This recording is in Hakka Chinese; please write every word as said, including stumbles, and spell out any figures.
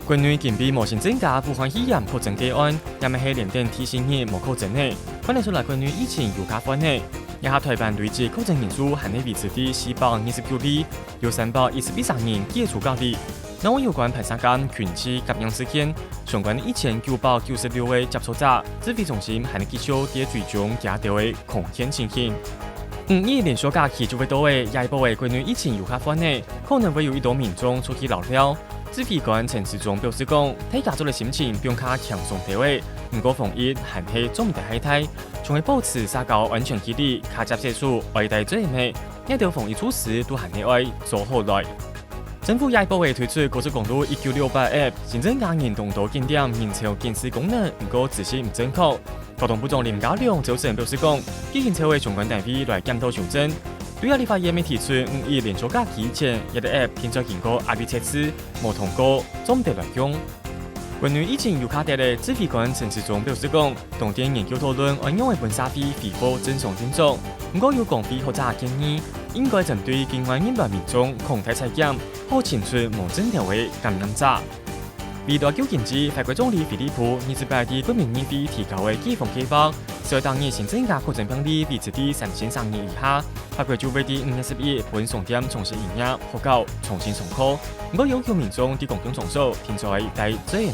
國內今晡無新增加武漢肺炎確診個案，也毋係連等第四日無確診个，看得出來國內疫情有較緩个。這下臺灣累積確診人數還係維持在四百二十九例，有三百一十一儕人解除隔離。另外有關瀕死監群聚感染事件，相關一千九百九十六位接觸者，指揮中心還係繼續在追蹤佢兜个 空間情形。五一連續假期就會到了，這一波个國內疫情又較緩了，可能會有一多民眾出去遶尞。指揮官陳時中表示講，大家做个心情放較輕鬆兜仔，毋過防疫還係做毋得太大，像係保持社交安全距離、較輒洗手、愛戴嘴仔，這兜防疫措施都還係愛做好來。 政府這一波个推出高速公路一九六八App，新增加人當多檢點人潮警示功能，毋過資訊毋正確。交通部長林佳龍朝晨表示講，計行車个相關單位來檢討修正。對這立法院个提出五一連續假期前，這个App定著經過壓力測試，無通過，做毋得來用。國內疫情又較跌了，指揮官陳時中表示講， 當地研究討論愛仰仔分社會恢復正常運作，毋過有公衛學者建議，應該針對境外入來民眾擴大採檢，好清出無症頭个感染者。為了救經濟，法國總理菲利普二十八日在國民議會提交个解封計畫，係愛逐日新增加確診病例維持在三千三人以下，法國就會在五月十一分商店重新營業，學校重新上課。毋過要求民眾在公共場所定著愛戴嘴仔。